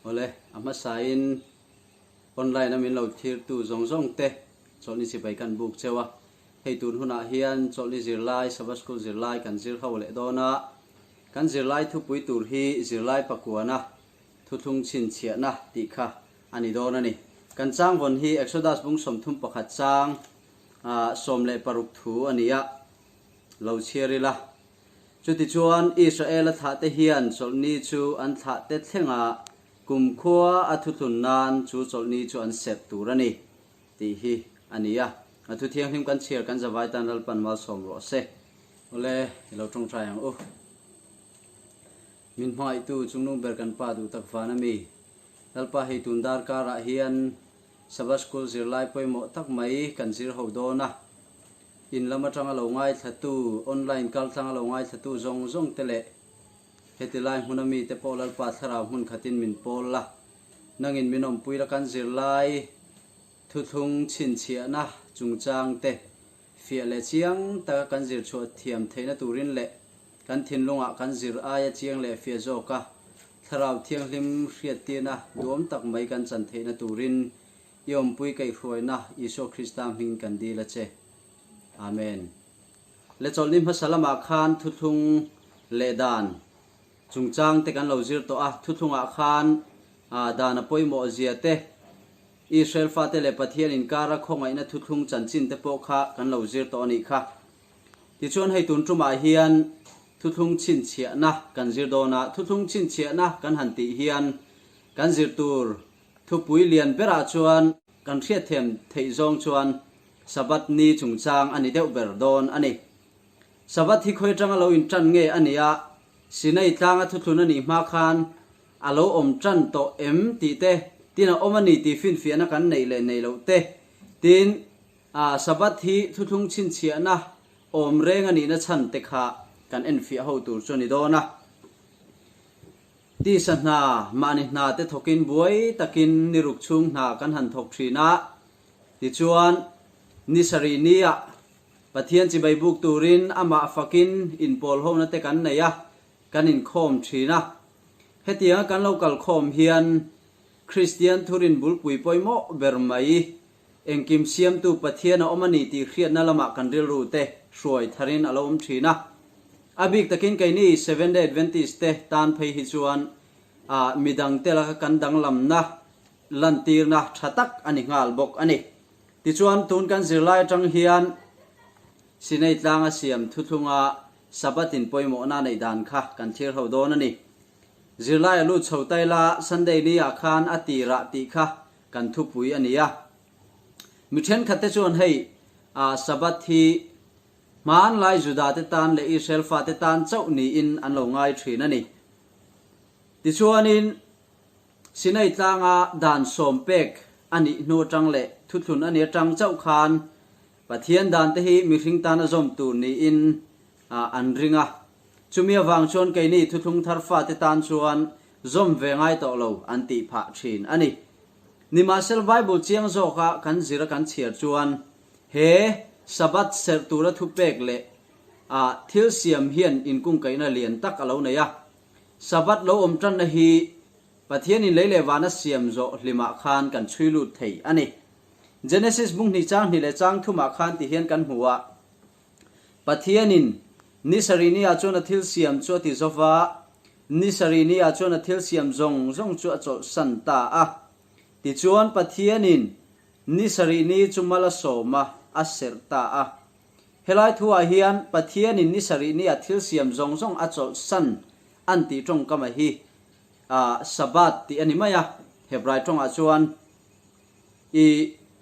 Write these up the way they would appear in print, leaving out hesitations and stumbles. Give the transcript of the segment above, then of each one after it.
Awle, a hmasain online a min lo thirtu zawng zawng te chawlhni chibai kan buk cheu a. Hei tun hunah hian chawlhni zirlai, Sabbath School zirlai kan zir ho leh dawn a. Kan zirlai thupui tur hi zirlai pakuana thuthlung chhinchhiahna tih kha a ni dawn a ni. Kan changvawn hi Exodus bung 31 chang 16 thu a ni a, lo chhiar ila. Chutichuan, Israela thlahte hian chawlhni chu an thlahte thlenga kumkhua a thuthlun nan chu chawlhni chu an serh tur a ni, tih hi a ni a. A thu thianghlim kan chhiar kan zavai tan Lalpan malsawm rawh se. Awle, i lo tawngtai ang u. Min hmangaihtu chungnung ber kan Pa duh tak van a mi. Lalpa hei tun dar karah hian Sabbath School zirlai pawimawh tak mai kan zir ho dawn a. In lam atanga lo ngaithlatu, online kaltlang a lo ngaithlatu zawng zawng te leh heti lai hmuna mite pawh Lalpa thlarau hmun khatin min pawl la. Nangin min awmpui la kan zirlai thuthlung chhinchhiahna chungchang te Fiah leh chiang taka kan zir chhuah thiam theihna turin leh kan thinlungah kan zir aia chiang leh fiah zawka Thlarau Thianghlim hriattirna duam tak mai kan chan theihna turin i awmpui kaihhruaina Isua Krista hmingin kan dil a che. Amen. Le chawlhni hmasa lamah khan thuthlung leh dan chungchang te kan lo zir tawh a, thuthlungah khan dan a pawimawh zia te, Israel fate leh Pathian inkara khawngaihna thuthlung chanchin te pawh kha kan lo zir tawh a nih kha. Tichuan hei tun tumah hian thuthlung chhinchhiahna kan zir dawn a, thuthlung chhinchhiahna kan han tih hian kan zir tur thupui lian berah chuan kan hriatthiam theih zawng chuan Sabbath ni chungchang a ni deuh ber dawn a ni. Sabbath hi khawi atanga lo intan nge a nia, Sinai tlanga thuthlun a nih hma khan A lo awm tan tawh em tih te, tin a awm a ni tih finfiahna kan neih leh neih loh te, tin a Sabbath hi thuthlung chhinchhiahna awm reng a nihna chhan te kha kan enfiah ho tur chu a ni dawn a. Tisa hna, mahni hna te thawkin buai takin ni ruk chhung hna kan han thawk thin a, tichuan ni sarih niah Pathian chibai buk turin amah fakin inpawl hona te kan nei a, Kan inkhawm thin a. Hetianga kan lo kalkhawm hian Kristian thurin bulpui pawimawh ber mai, engkim siamtu Pathian a awm a ni tih hriatna lamah kan rilru te hruai tharin a lo awm thin a. A bik takin keini Seventh-day Adventist te tan phei hi chuan ah midangte laka kan danglamna lantirna tha tak a ni nghal bawk a ni. Tichuan tun kan zirlai atang hian Sinai tlanga siam thuthlunga Sabbath in pawimawhna neih dan kha kan thlir ho dawn a ni. Zirlai a lut chho tai la, Sunday ni ah khan a tirah tih kha kan thupui a ni a. Mi thenkhat te chuan hei ah Sabbath hi hmanlai Juda te tan leh Israel fate tan chauh niin an lo ngai thin a ni. Tichuanin Sinai tlanga dan sawm pek a nih hnu atang leh thuthlun a ni atang chauh khan Pathian dan te hi mihring tana zawm tur niin an ring a, chumi avang chuan keini thuthlung thar fate tan chuan zawm ve ngai tawh lo an tih phah thin a ni. Nimahsela Bible chiang zawka kan zira kan chhiar chuan he Sabbath serh tura thupek leh thil siam hian inkungkaihna lian tak a lo nei a. Sabbath lo awm tanna hi Pathianin lei leh vana siam zawh hlimah khan kan chhui lut thei a ni. Genesis bung hnih chang hnih leh chang thumah khan ti hian kan hmu a, Pathianin ni sarih ni ah chuan a thil siam chu a ti zova, ni sarih ni ah chuan a thil siam zawng zawng chu a chawlhsan ta a. Tichuan Pathianin ni sarih ni chu mal a sawm a, a serh ta a. Helai thu ah hian Pathianin ni sarih ni a thil siam zawng zawng a chawlhsan an tih tawngkam a hi Sabbath tih a ni mai a, Hebrai tawngah chuan I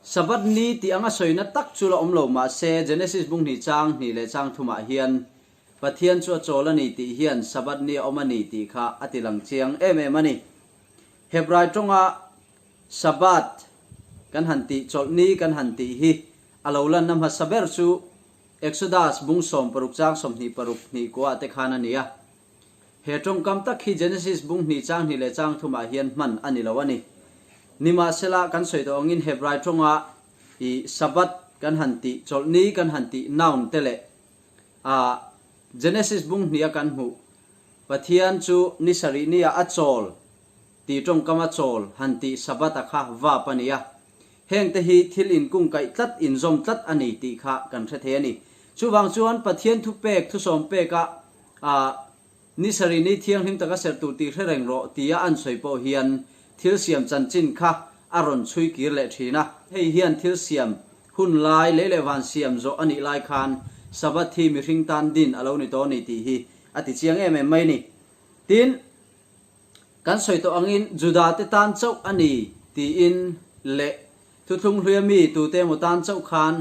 Sabbath ni tih anga sawina tak chu la awm lo mah se, Genesis bung hnih chang hnih leh chang thumah hian Pathian chu a chawl a ni tih hian Sabbath ni a awm a ni tih kha a ti lang chiang em em a ni. Hebrai tawnga Sabbath kan han tih, chawlhni kan han tih hi a lo lanna hmasa ber chu Exodus bung 16 chang 26 hnih kuah te khan a ni a. He tawngkam tak hi Genesis bung hnih chang hnih leh chang thumah hian hman a ni lo a ni. Nimahsela, kan sawi tawh angin Hebrai tawnga i Sabbath kan han tih, chawlhni kan han tih noun te leh a Genesis bung hniha kan hmuh Pathian chu ni sarih nia a chawl tih tawngkama chawl han tih Sabbath-a kha vap a ni a. Hengte hi thil inkungkaih tlat, inzawm tlat a ni tih kha kan hre thei a ni. Chuvang chuan Pathian thupek, thusawm peka Ni sarih ni thianghlim taka serh tur tih hre reng rawh tia an sawi pawh hian thil siam chanchin kha a rawn chhui kir leh thin a. Hei hian thil siam hun lai, lei leh van siam zawh a nih lai khan Sabbath hi mihring tan din a lo ni tawh a ni tih hi a ti chiang em em mai a ni. Tin, kan sawi tawh angin Juda te tan chauh a ni tiin leh Thuthlung hluia mi tute emaw tan chauh khan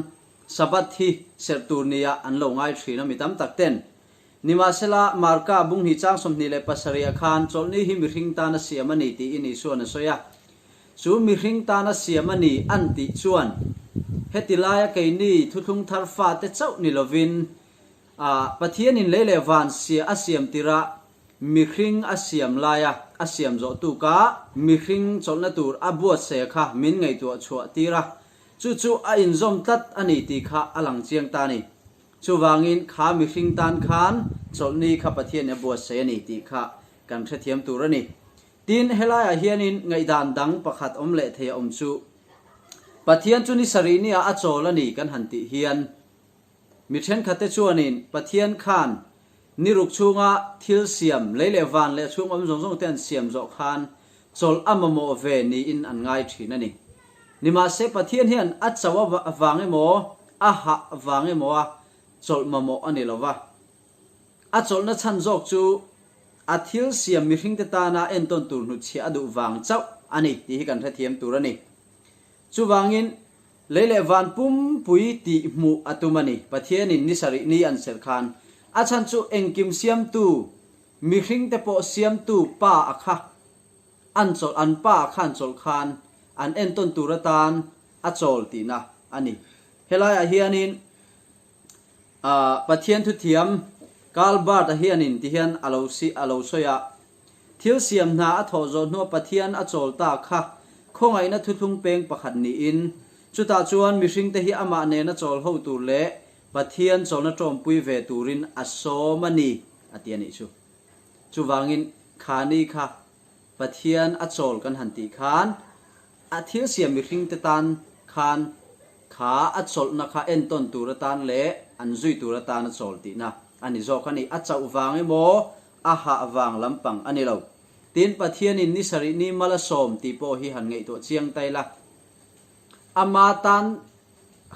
Sabbath hi serh tur nia an lo ngai thin a mi tam tak ten. Nimahsela, Marka bunghnih chang 27 ah khan chawlhni hi mihring tana siam a ni tiin Isua'n a sawi a. Chu mihring tana siam a ni an tih chuan heti laia keini thuthlung thar fate chauh ni lovin Pathianin lei leh van sia a siam tirah mihring a siam laia a siam zawh tuka mihring chawlhna tur a buatsaih kha min ngaihtuah chhuah tir a, chu chu a inzawm tlat a ni tih kha a lang chiang ta a ni. Chuvangin kha mihring tan khan chawlhni kha Pathian a buatsaih a ni tih kha kan hrethiam tur a ni. Tin, helaiah hianin ngaihdan dang pakhat awm leh thei a awm chu, Pathian chu ni sarih niah a chawl a ni kan han tih hian, mi thenkhatte chuanin Pathian khan ni ruk chhunga thil siam, lei leh van leh chhung awm zawng zawng te an siam zawh khan chawlh a mamawh ve niin an ngai thin a ni. Nimahse, Pathian hian a chauh avang emaw, a hah vang emaw a chawlh mamawh a ni lo va. A chawlhna chhan zawk chu a thil siam mihringte tana entawn tur hnutchhiah a duh vang chauh a ni tih hi kan hrethiam tur a ni. Chuvangin, lei leh van pumpui tih hmuh a tum a ni. Pathianin ni sarih ni an serh khan a chhan chu engkim siamtu, mihringte pawh siamtu Pa a kha an chawlh, an Pa a kha an chawlh khan an entawn tur atan a chawl tihna a ni. Helaiah hianin Pathian thuthiam Karl Barth-a hianin tihian a lo a lo sawi a, Thil siam hna a thawh zawh hnua Pathian a chawl ta kha khawngaihna thuthlung peng pakhat niin, chutah chuan mihringte hi amah nena chawl ho tur leh Pathian chawlna tawmpui ve turin a sawm a ni, a ti a nih chu. Chuvangin kha ni kha Pathian a chawl kan han tih khan A thil siam mihringte tan khan kha a chawlhna kha entawn tur atan leh an zui tur atan a chawl tihna a ni zawk a ni. A chauh vang emaw a hah vang lampang a ni lo. Tin, Pathianin ni sarih ni mal a sawm tih pawh hi han ngaihtuah chiang ta ila. Ama tan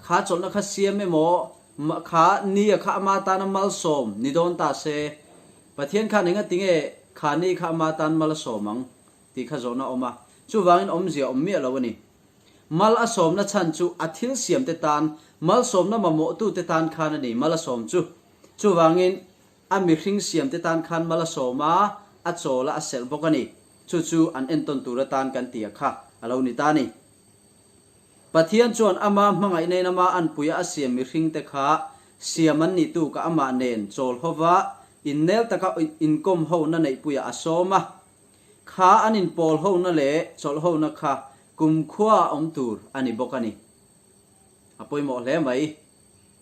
kha chawlhna kha siam emaw kha ni a kha ama tana malsawm ni dawn ta se, Pathian khan engatinge kha ni kha ama tan mal a sawm ang? Tih kha zawhna a awm a, chuvangin awmzia awm miah lo a ni. Mal a sawmna chhan chu a thil siamte tan, malsawmna mamawhtute tan khan a ni mal a sawm chu. Chuvangin a mihring siamte tan khan mal a sawm a, a chawl a, a serh bawk a ni. Chu chu an entawn tur atan kan ti a kha a lo ni ta a ni. Pathian chuan ama hmangaihna in ama anpuia a siam mihringte kha siam an nih tukah amah nen chawl hova innel taka inkawm hona neihpuiah a sawm a. Kha an inpawl hona leh chawlh hona kha kumkhua a awm tur a ni bawk a ni. A pawimawh hle mai.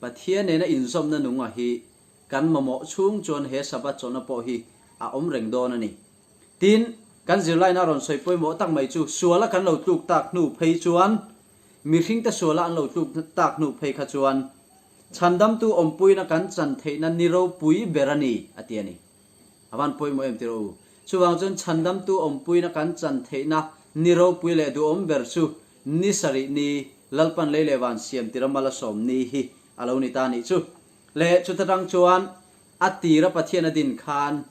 Pathian nena inzawmna nunga hi kan mamawh chhung chuan he Sabbath chawlhna pawh hi a awm reng dawn a ni. Tin, kan zirlaina rawn sawi pawimawh tak mai chu suala kan lo tluk tak hnu phei chuan, mihringte suala an lo tluk tak hnu phei kha chuan chhandamtu awmpuina kan chan theihna ni ropui ber a ni, a ti a ni. A van pawimawh em tirh u. Chuvang chuan chhandamtu awmpuina kan chan theihna ni ropui leh duhawm ber chu ni sarih ni Lalpan lei leh van siam tira mal a sawm ni hi a lo ni ta nih chu. Le chuta tang chuan a tira Pathian a din khan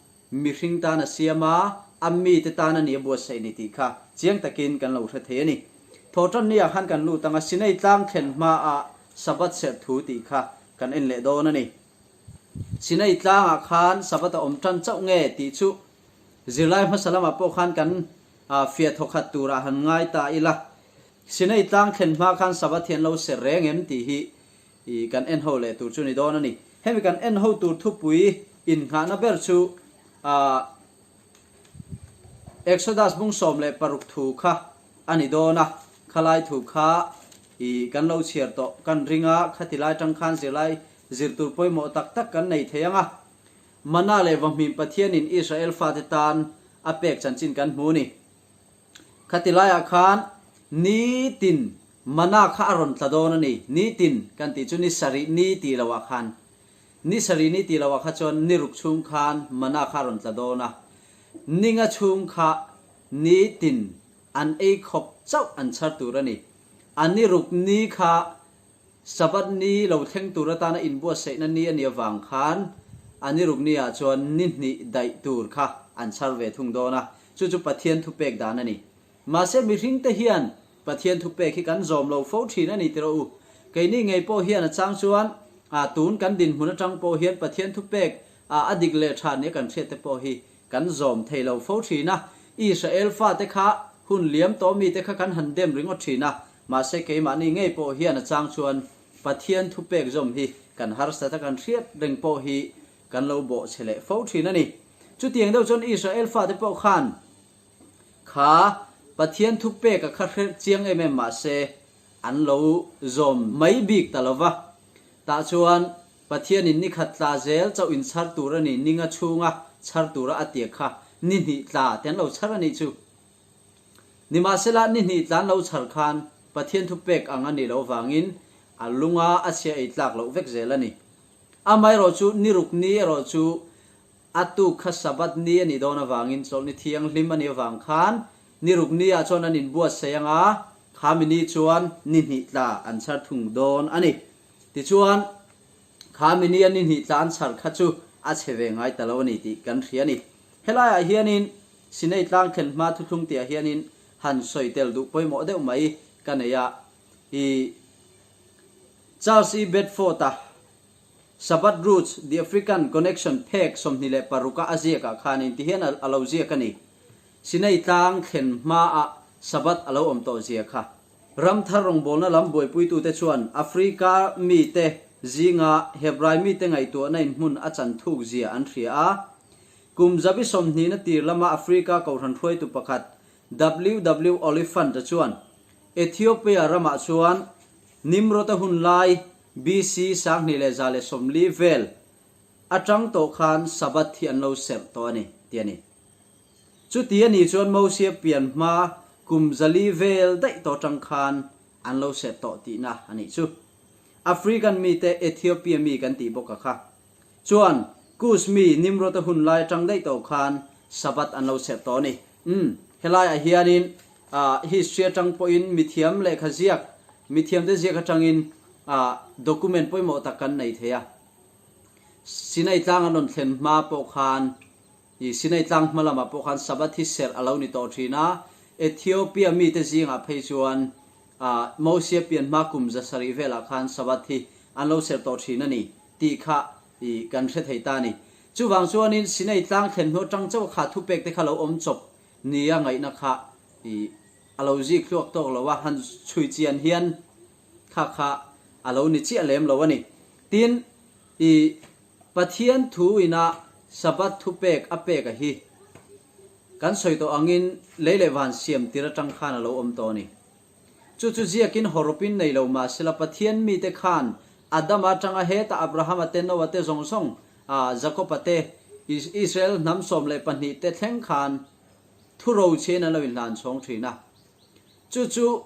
mihring tan a siam a, a mite tan a ni a buatsaih ni tih kha chiang takin kan lo hre thei a ni. Thawhtan ni ah khan kan lut ang a, Sinai tlang thlen hma ah Sabbath serh thu tih kha kan en leh dawn a ni. Sinai tlangah khan Sabbath a awm tan chauh nge tih chu zirlai hmasa lamah pawh khan kan fiah thawkhat turah han ngai ta ila. Sinai tlang thlen hma khan Sabbath hi an lo ser reng em tih hi kan en ho leh tur chu ni dawn a ni. Hemi kan en ho tur thupui innghahna ber chu Exodus bung 16 thu kha a ni dawn a, khalai thu kha kan lo chhiar tawh kan ring a, khati lai tang khan zirlai Zir tur pawimawh tak tak kan nei thei ang a, Mana leh Vahmim Pathianin Israel fate tan a pek chanchin kan hmu a ni. Khati laiah khan nitin mana kha a rawn tla dawn a ni. Nitin kan tih chu ni sarih ni tih loah khan. Ni sarih ni tih loah kha chuan ni ruk chhung khan mana kha a rawn tla dawn a. Ni nga chhung kha nitin an ei khawp chauh an chhar tur a ni. A ni ruk ni kha Sabbath ni lo thleng tur atana inbuatsaihna ni a nih avang khan a ni ruk ni ah chuan ni hnih daih tur kha an chhar ve thung dawn a, chu chu Pathian thupek dan a ni. Mahse mihringte hian Pathian thupek hi kan zawm lo fo thin a ni tiraw u. Keini ngei pawh hian a chang chuan tun kan dinhmun atang pawh hian Pathian thupek a dik leh tha nia kan hriat te pawh hi kan zawm thei lo fo thin a. Israel fate kha hun liam tawh mite kha kan han dem ringawt thin a, Mahse keimahni ngei pawh hian a chang chuan Pathian thupek zawm hi kan harsat a kan hriat reng pawh hi kan lo bawh chhe leh fo thin a ni. Chutiang deuh chuan Israel fate pawh khan kha Pathian thupek a kha hre chiang em em mahse an lo zawm mai bik ta lo va. Tah chuan Pathianin ni khat tla zel chauh in chhar tur a ni, ninga chhunga chhar tura a tiak kha ni hnih tla te an lo chhar a nih chu. Nimahsela, ni hnih tlan lo chhar khan Pathian thupek ang a nih loh vangin a lunga a chhia ei tlak loh vek zel a ni. Amaherawhchu, ni ruk ni erawh chu a tuk kha Sabbath ni a nih dawn avangin chawlhni thianghlim a nih avang khan ni ruk ni ah chuan an inbuatsaih ang a, khami ni chuan ni hnih tla an chhar thung dawn a ni. Tichuan, khami ni a ni hnih tla an chhar kha chu a chhe ve ngai ta lo a ni tih kan hria a ni. Helaiah hianin Sinai tlang thlen hma thuthlung tihah hianin han sawi tel duh pawimawh deuh mai ka nei a. I Charles E. Bedford-a Sabbath Roots, The African Connection phek 26 a a ziakah khanin tihian a lo ziak a ni. Sinai tlang thlen hmaah Sabbath a lo awm tawh zia kha. Ramthar rawngbawlna lam buaipuitute chuan Africa mite zinga Hebrai mite ngaihtuahna in hmun a chan thuk zia an hria a. Kum zabi sawmhnihna tir lama Africa kohhran hruaitu pakhat WW Oliphant-a chuan Ethiopia ramah chuan Nimrod-a hun lai BC 2140 vel atang tawh khan Sabbath hi an lo serh tawh a ni, ti a ni. Chuti a nih chuan Mosia pian hma kum 400 vel daih tawh atang khan an lo serh tawh tihna a nih chu. African mite Ethiopia mi kan tih bawk a kha. Chuan, Kus mi Nimrod-a hun lai atang daih tawh khan Sabbath an lo serh tawh a ni. Umm, helaiah hianin ah history atang pawhin mithiam lehkha ziak, mithiamte ziak atangin ah document pawimawh tak kan nei thei a. Sinai tlang an rawn thlen hma pawh khan, i Sinai tlang hma lamah pawh khan Sabbath hi serh a lo ni tawh thin a. Ethiopia mite zingah phei chuan ah Mosia pian hma kum 700 velah khan Sabbath hi an lo serh tawh thin a ni. Tih kha i kan hre thei ta a ni. Chuvang chuanin Sinai tlang thlen hnu atang chauh kha thupek te kha lo awm chawp nia ngaihna kha i a lo zik hluak tawk lo a, han chhui chian hian kha kha a lo ni chiah lem lo a ni. Tin, i Pathian thu ina Sabbath thupek a pek a hi kan sawi tawh angin lei leh van siam tir atang khan a lo awm tawh a ni. Chu chu ziakin hawrawpin nei lo mah sela Pathian mite khan Adama atanga heta Abrahama te Noah te zawng zawng a Jakoba te Israel hnam 12 te thleng khan thu rochhiain an lo inhlan chhawng thin a. Chu chu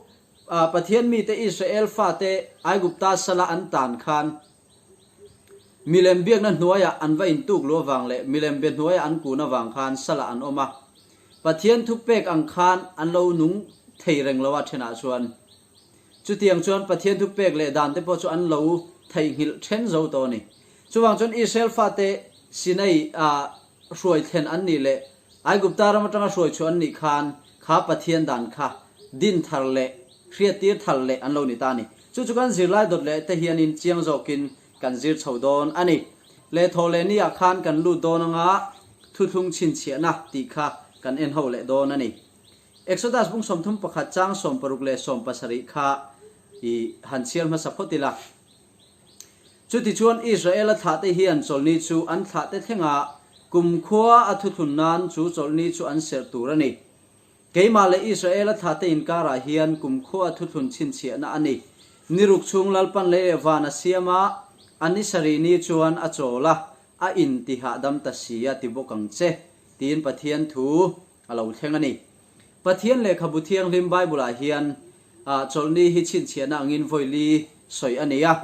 Pathian mite Israel fate Aigupta sala an tan khan Milem biakna hnuaiah an va intuk luh avang leh milem be hnuaiah an kun avang khan salah an awm a. Pathian thupek ang khan an lo nung thei reng lo a thenah chuan. Chutiang chuan Pathian thupek leh dan te pawh chu an lo theihnghilh then zo tawh a ni. Chuvang chuan Israel fate Sinai ah hruai thlen an nih leh Aigupta ram atanga hruai chhuah an nih khan kha Pathian dan kha din thar leh hriattir thar leh an lo ni ta a ni. Chu chu kan zirlai dawt leh te hianin chiang zawkin kan zir chho dawn a ni. Leh thawh leh ni ah khan kan lut dawn anga thuthlung chhinchhiahna tih kha kan en ho leh dawn a ni. Exodus bung 31 chang 60 leh 70 kha i han chhiar hmasa phawt ila. Chutichuan Israela thlahte hian chawlhni chu an thlahte thlenga kumkhua a thuthlun nan chu chawlhni chu an serh tur a ni. Keimah leh Israela thlahte inkarah hian kumkhua a thuthlun chhinchhiahna a ni. Ni ruk chhung Lalpan lei leh van a siam a, a ni sarih ni chuan a chawl a, a intihahdam ta si a ti bawk ang che, tiin Pathian thu a lo thleng a ni. Pathian Lehkhabu Thianghlim Bible-ah hian chawlhni hi chhinchhiahna angin vawi li sawi a ni a.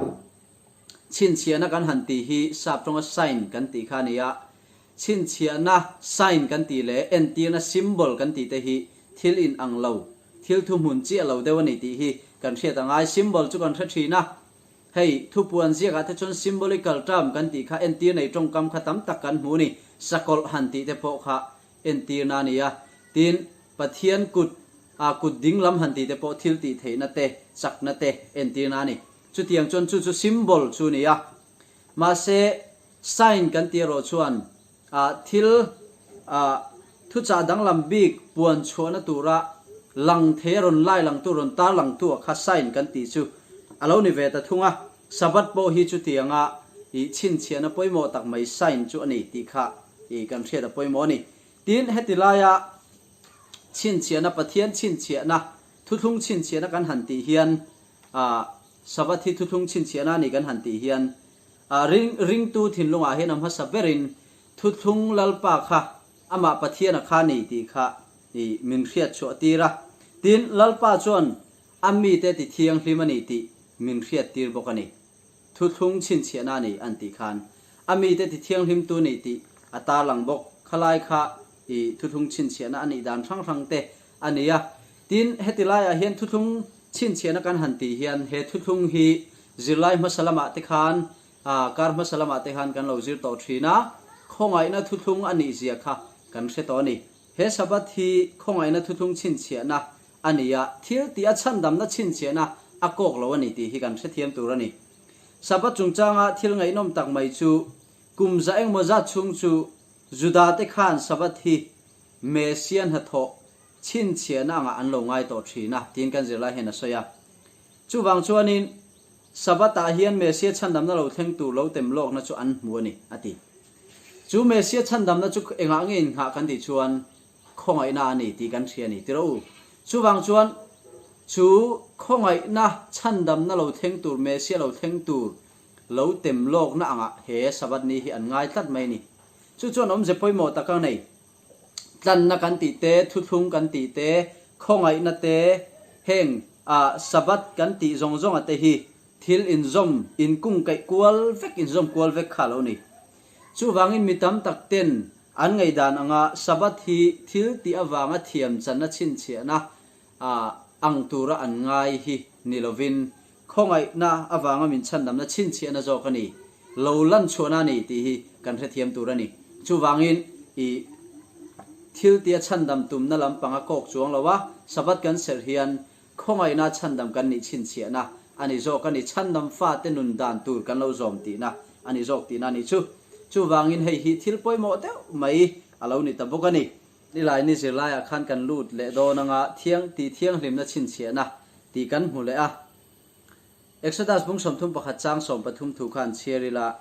Chhinchhiahna kan han tih hi sap tawnga sign kan tih kha a ni a. Chhinchhiahna, sign, kan tih leh entirna, symbol, kan tih te hi thil in ang lo, thil thuhmun chiah lo deuh a ni tih hi kan hriat a ngai. Symbol chu kan hre thin a, hei thupuan ziakah te chuan symbolical term kan tih kha entir nei tawngkam kha tam tak kan hmu a ni. Sakawlh han tih te pawh kha entirna a ni a. Tin, Pathian kut, a kut ding lam han tih te pawh thil tih theihna te, chakna te entirna a ni. Chutiang chuan chu chu symbol chu a ni a. Mahse, Sign kan tih erawh chuan thil thuchah danglam bik puan chhuahna tura lang thei a rawn lai langtu, rawn tar langtu ah kha sign kan tih chu a lo ni ve ta thung a. Sabbath pawh hi chutianga i chhinchhiahna pawimawh tak mai sign chu a ni tih kha i kan hriat a pawimawh a ni. Tin, heti laia chhinchhiahna, Pathian chhinchhiahna, thuthlung chhinchhiahna kan han tih hian Sabbath hi thuthlung chhinchhiahna a ni kan han tih hian A ring ringtu thinlungah hian a hmasa berin thuthlung Lalpa kha amah Pathiana kha ni tih kha i min hriat chhuah tir a. Tin, Lalpa chuan a mite ti thianghlim a ni tih min hriat tir bawk a ni. Thuthlung chhinchhiahna a ni an tih khan a mite ti thianghlimtu ni tih a tarlang bawk. Khalai kha i thuthlung chhinchhiahna a nih dan hrang hrang te a ni a. Tin, heti laiah hian thuthlung chhinchhiahna kan han tih hian he thuthlung hi zirlai hmasa lamah te khan, kar hmasa lamah te khan kan lo zir tawh thin a, khawngaihna thuthlung a nih zia kha kan hre tawh a ni. He Sabbath hi khawngaihna thuthlung chhinchhiahna a ni a, thil tih a chhandamna chhinchhiahna a kawk lo a ni tih hi kan hrethiam tur a ni. Sabbath chungchanga thil ngaihnawm tak mai chu kum za engmaw zat chhung chu Juda te khan Sabbath hi Messiah hnathawh chhinchhiahna angah an lo ngai tawh thin a, tiin kan zirlai hian a sawi a. Chuvang chuanin, Sabbath-ah hian Messiah chhandamna lo thleng tur lo tem lawkna chu an hmu a ni, a ti. Chu Messiah chhandamna chu engah nge innghah kan tih chuan khawngaihna a ni tih kan hria a ni, ti rawh u. Chuvang chuan, chu khawngaihna chhandamna lo thleng tur, Messiah lo thleng tur lo tem lawkna angah he Sabbath ni hi an ngai tlat mai a ni. Chu chuan awmze pawimawh tak a nei. Tlanna kan tih te, thuthlung kan tih te, khawngaihna te, heng ah Sabbath kan tih zawng zawnga te hi thil inzawm, inkungkaih kual vek, inzawm kual vek kha a lo ni. Chuvangin mi tam tak ten an ngaihdan anga Sabbath hi thil tih avanga thiam channa chhinchhiahna ah ang tura an ngai hi ni lovin Khawngaihna avanga min chhandamna chhinchhiahna zawk a ni, lo lan chhuahna a ni tih hi kan hrethiam tur a ni. Chuvangin i thil tia chhandam tumna lampang a kawk chuang lo a, Sabbath kan serh hian khawngaihna chhandam kan nih chhinchhiahna a ni zawk a ni, chhandam fate nun dan tur kan lo zawm tihna a ni zawk tihna a nih chu. Chuvangin hei hi thil pawimawh deuh mai a lo ni ta bawk a ni. Nilai ni zirlaiah khan kan lut leh dawn anga thiang tih thianghlimna chhinchhiahna tih kan hmu leh a. Exodus bung 31 chang 13 thu kha an chhiar ila,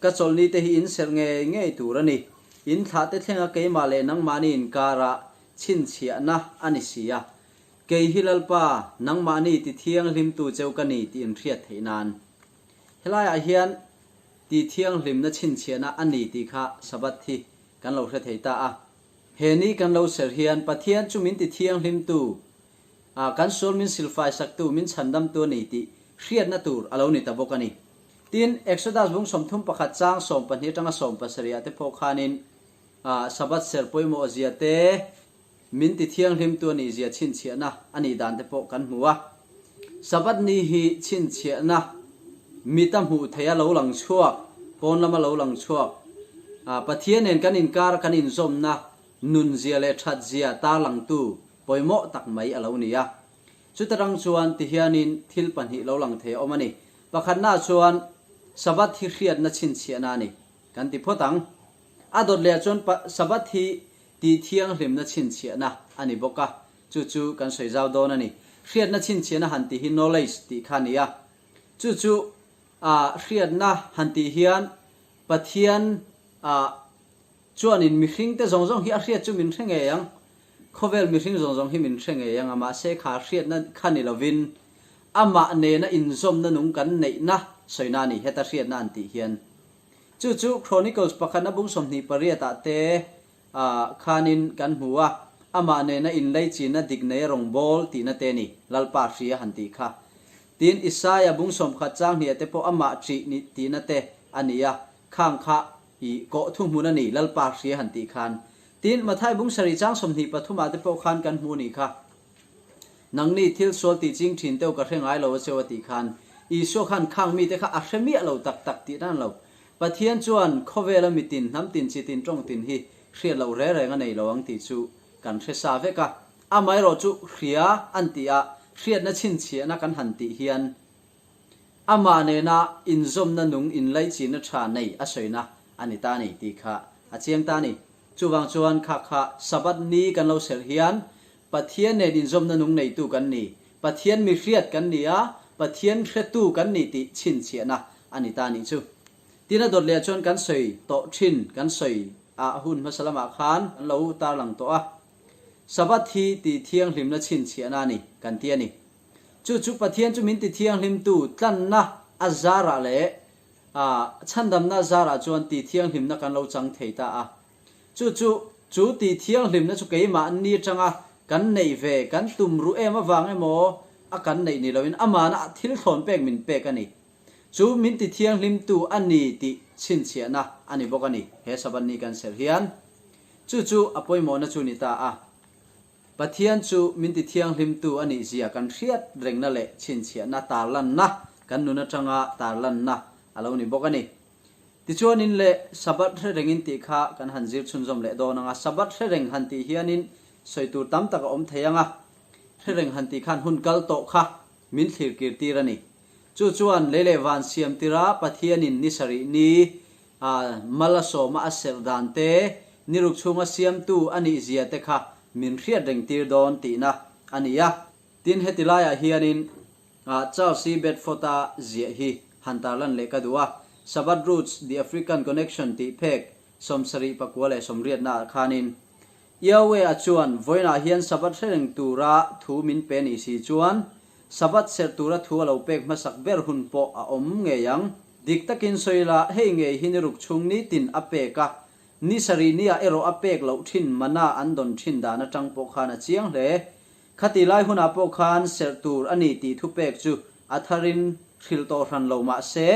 Ka chawlhni te hi in serh ngei ngei tur a ni. In thlah te thlenga keimah leh nangmahni inkarah chhinchhiahna a ni si a. Kei hi Lalpa, nangmahni ti thianghlimtu cheu ka ni tih in hriat theih nan. Helaiah hian ti thianghlimna chhinchhiahna a ni tih kha Sabbath hi kan lo hre thei ta a. He ni kan lo serh hian Pathian chu min ti thianghlimtu, a kan sual min silfaisaktu, min chhandamtu a ni tih hriatna tur a lo ni ta bawk a ni. Tin, Exodus bung 31 chang 12 atanga 17 ah te pawh khanin Sabbath serh pawimawh zia te, Min ti thianghlimtu a nih zia chhinchhiahna a nih dan te pawh kan hmu a. Sabbath ni hi chhinchhiahna mita hmuh theih a lo lang chhuak, pawn lama lo lang chhuak, Pathian nen kan inkar a kan inzawmna nun zia leh that zia tarlangtu pawimawh tak mai a lo ni a. Chuta rang chuan tihianin thil pahnih lo lang thei a awm a ni. Pakhatnaah chuan Sabbath hi hriatna chhinchhiahna a ni kan ti phawt ang. A dawt lehah chuan Sabbath hi Tih thianghlimna chhinchhiahna a ni bawk a, chu chu kan sawi zau dawn a ni. Hriatna chhinchhiahna han tih hi knowledge tih kha a ni a, chu chu ah hriatna han tih hian Pathian ah chuanin mihringte zawng zawng hi a hriat chu min hre ngei ang, khawvel mihring zawng zawng hi min hre ngei ang a, mahse kha hriatna kha ni lovin amah nena inzawmna nung kan neihna sawina a ni, heta hriatna an tih hian. Chu chu Chronicles pakhatna bung 28 ah te khanin kan hmu a. Amah nena inleichina dik nei a rawngbâwl tihna te a ni, Lalpa hria han tih kha. Tin, Isaia bung 11 chang hniah te pawh amah ṭih ni tihna te a ni a, khang kha i kawh thuhmun a ni, Lalpa hria han tih khan. Tin, Mathai bung sarih chang 23 ah te pawh khan kan hmu a nih kha. Nangni thil sual tih ching ṭhin teuh ka hre ngai lo a cheu a tih khan, Isua khan khang mite kha a hre miah lo tak tak tih dan lo. Pathian chuan khawvela mitin, hnamtin, chitin, tawngtin hi hriat loh reng reng a nei lo ang tih chu kan hre sa vek a. Amaherawhchu hria an tih a, hriatna chhinchhiahna kan han tih hian amah nena inzawmna nung inlaichinna tha nei a sawina a ni ta a ni tih kha a chiang ta a ni. Chuvang chuan kha kha Sabbath ni kan lo serh hian Pathian nen inzawmna nung neitu kan ni, Pathian mi hriat kan ni a, Pathian hretu kan ni tih chhinchhiahna a ni ta a nih chu. Tin a dawt leh chuan kan sawi tawh thin, kan sawi a hun hmasa lamah khan kan lo tarlang tawh a. Sabbath hi ti thianghlimna chhinchhiahna a ni kan ti a ni. Chu chu Pathian chu min ti thianghlimtu tlanna a zarah leh a chhandamna a zarah chuan ti thianghlimna kan lo chang thei ta a. Chu chu chu ti thianghlimna chu keimahni atanga kan neih ve, kan tum ruh em avang emaw a kan neih ni loin amahna thil thlawn pek min pek a ni. Chu min ti thianghlimtu a ni tih chhinchhiahna a ni bawk a ni, he Sabbath ni kan serh hian. Chu chu a pawimawhna chu ni ta a. Pathian chu min ti thianghlimtu a nih zia kan hriat rengna leh chhinchhiahna tarlanna, kan nun atanga tarlanna a lo ni bawk a ni. Tichuanin leh Sabbath hre rengin tih kha kan han zir chhunzawm leh dawn ang a, Sabbath hre reng han tih hianin sawi tur tam tak a awm thei ang a, hre reng han tih khan hun kal tawh kha min thlir kir tir a ni. Chu chuan lei leh van siam tira Pathianin ni sarih ni a mal a sawma a serh dan te, ni ruk chhunga siamtu a nih zia te kha min hriat reng tir dawn tihna a ni a. Tin, heti laiah hianin Charles E. Bedford-a ziah hi han tarlan leh ka duh a, Sabbath Roots, The African Connection tih phek 79 leh 80 ah khanin, Yahweh-a chuan vawiinah hian Sabbath hre reng tura thu min pe ni si chuan, Sabbath serh tura thu a lo pek hmasak ber hun pawh a awm ngei ang. Dik takin sawi la, hei ngei hi ni ruk chhung nitin a pek a, ni sarih niah erawh a pek loh thin mana an dawn thin dan atang pawh khan a chiang hle. Khati lai hunah pawh khan serh tur a ni tih thu pek chu a tharin hrilh tawh hran lo mah se,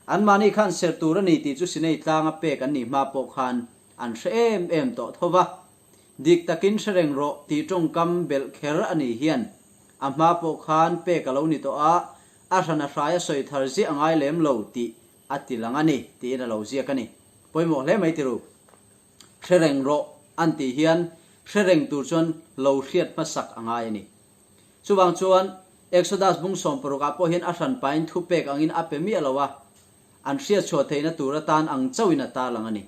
anmahni khan serh tur a ni tih chu Sinai tlanga pek an nih hma pawh khan An hre em em tawh tho va, dik takin hre reng rawh tih tawngkam belh kher a nih hian a hma pawh khan pek a lo ni tawh a, a hran a hrai a sawi thar ziah a ngai lem lo tih a ti lang a ni tiin a lo ziak a ni. Pawimawh hle mai tiru. Hre reng rawh an tih hian hre reng tur chuan lo hriat hmasak a ngai a ni. Chuvang chuan Exodus bung 16 ah pawh hian a hran pahin thupek angin a pe miah lo a, An hriatchhuah theihna tur atan ang chauhin a tarlang a ni.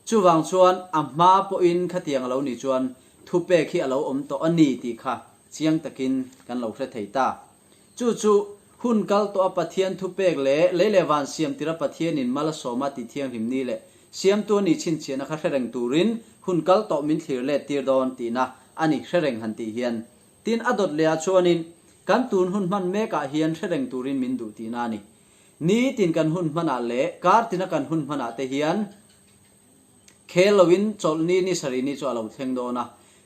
Chuvang chuan a hma pawhin khatiang a lo nih chuan thupek hi a lo awm tawh a ni tih kha chiang takin kan lo hre thei ta. Chu chu hun kal tawh a Pathian thupek leh lei leh van siam tira Pathianin mal a sawma tih thianghlim ni leh siamtu a nih chhinchhiahna kha hre reng turin hun kal tawh min thlir let tir dawn tihna a ni hre reng han tih hian. Tin a dawt lehah chuanin kan tun hun hman mekah hian hre reng turin min duh tihna a ni. Nitin kan hun hmanah leh kar tina kan hun hmanah te hian khel loin chawlhni ni sarih ni chu a lo thleng dawn a,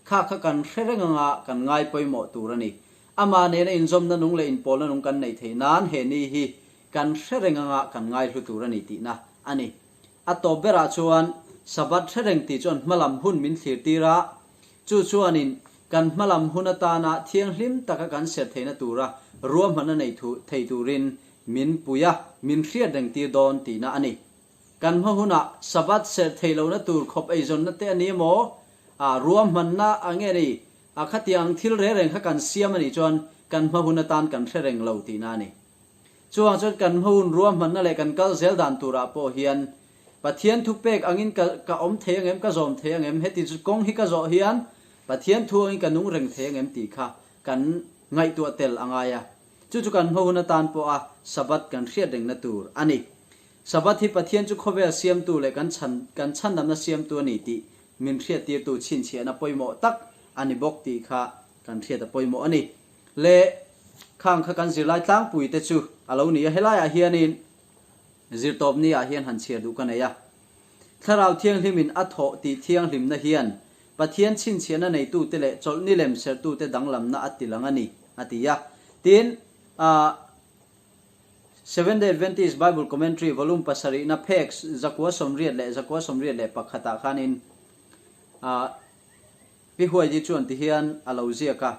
kha kha kan hre reng anga kan ngai pawimawh tur a ni. Amah nena inzawmna nung leh inpawlna nung kan neih theih nan he ni hi kan hre reng anga kan ngaihlu tur a ni tihna a ni. A tawp berah chuan Sabbath hre reng tih chuan hmalam hun min thlir tir a, chu chuanin kan hmalam hun atana thianghlim taka kan serh theihna tura ruahmanna nei thei turin min pui a, min hriat reng tir dawn tihna a ni. Kan hma hunah Sabbath serh theih lohna tur khawp eizawnna te a ni emaw, a ruahmanna a nge ni, a khatiang ang thil reng reng kha kan siam a nih chuan kan hma hun atan kan hre reng lo tihna a ni. Chuvang chuan kan hma hun ruahmanna leh kan kal zel dan turah pawh hian Pathian thu pek angin ka ka awm thei angem, ka zawm thei angem, heti chu kawng hi ka zawh hian Pathian thu angin ka nung reng thei angem tih kha kan ngaihtuah tel a ngai a. Chu chu kan hma hun atan pawha Sabbath kan hriat rengna tur a ni. Sabbath hi Pathian chu khawvel siamtu leh kan chhan kan chhandamna siamtu a ni tih min hriattirtu chhinchhiahna pawimawh tak a ni bawk tih kha kan hriat a pawimawh a ni. Le khang kha kan zirlai tlangpui te chu a lo ni a, helaiah hianin zirtawpni ah hian han chhiar duh ka nei a. Thlarau Thianghlimin a thawh tih thianghlimna hian. Pathian chhinchhiahna neitute leh chawlhni lem serhtute danglamna a tilang a ni, a ti a. Tin, ah, Seventh-day Adventist Bible Commentary volume pasarihna phek 181 ah khanin, ah, Pi Huaidi chuan tihian a lo ziak a,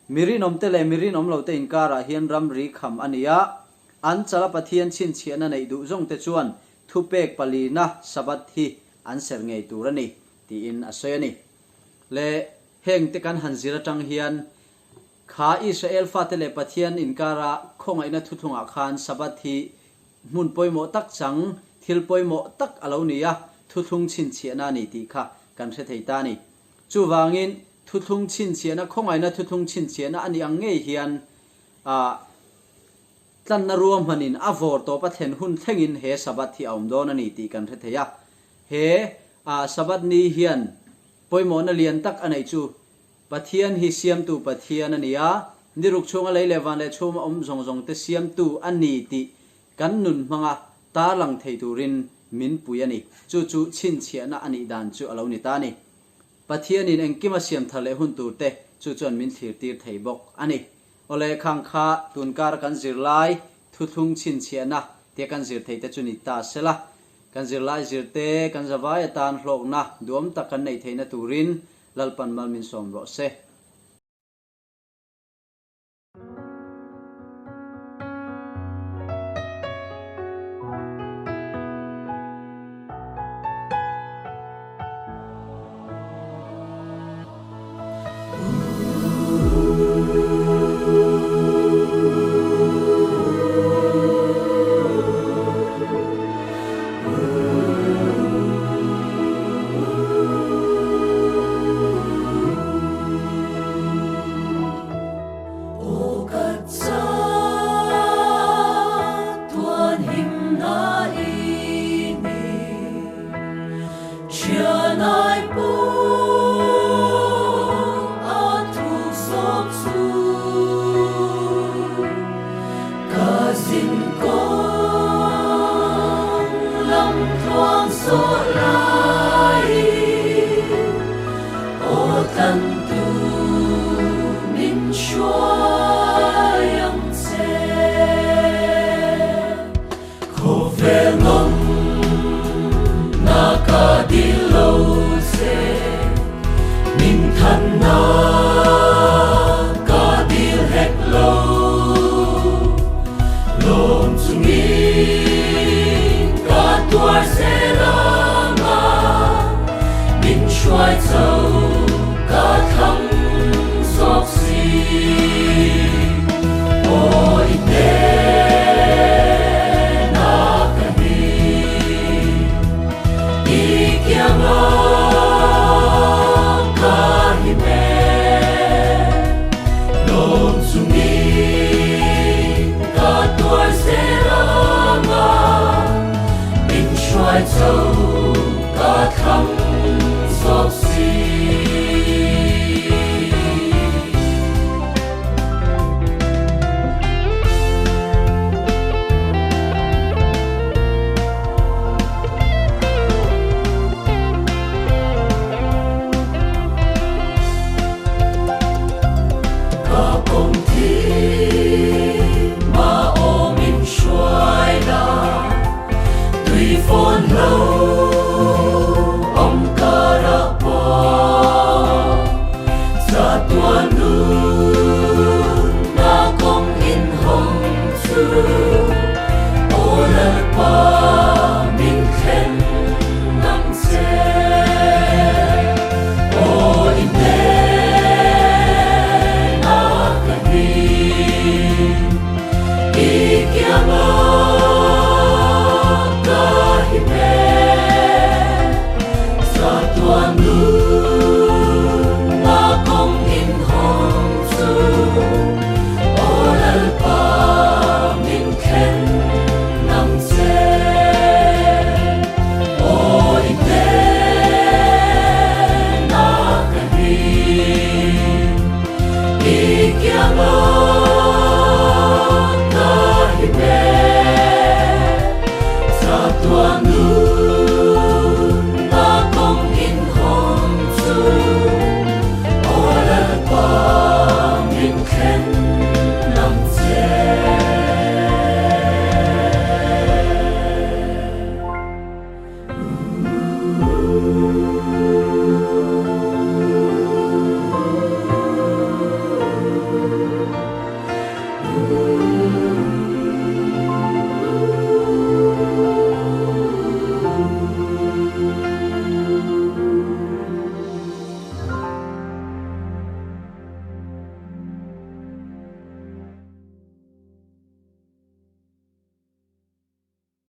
Mi rinawmte leh mi rinawm lote inkarah hian ramri kham a ni a, an chala Pathian chhinchhiahna neih duh zawngte chuan thupek palina Sabbath hi an serh ngei tur a ni, tiin a sawi a ni. Le hengte kan han zir atang hian kha Israel fate leh Pathian inkara khawngaihna thuthlungah khan Sabbath hi hmun pawimawh tak chang, thil pawimawh tak a lo ni a, thuthlung chhinchhiahna a ni tih kha kan hre thei ta a ni. Chuvangin, thuthlung chhinchhiahna, khawngaihna thuthlung chhinchhiahna a nih ang ngei hian ah tlanna ruahmanin a vawr tawp a thlen hun thlengin he Sabbath hi a awm dawn a ni tih kan hre thei a. He ah Sabbath ni hian pawimawhna lian tak a neih chu Pathian hi siamtu Pathian a ni a, ni ruk chhunga lei leh van leh chhuma awm zawng zawng te siamtu a ni tih kan nun hmanga tarlang thei turin min pui a ni. Chu chu chhinchhiahna a nih dan chu a lo ni ta a ni. Pathianin engkim a siam thar leh hun tur te chu chuan min thlir tir thei bawk a ni. Awle khang kha tunkar kan zirlai thuthlung chhinchhiahna tia kan zir thei te chu ni ta sela, kan zirlai zirte kan zavai atan hlawkna duam tak kan neih theihna turin Lalpan mal min sawm rawh se. Aw tlantu min hruai.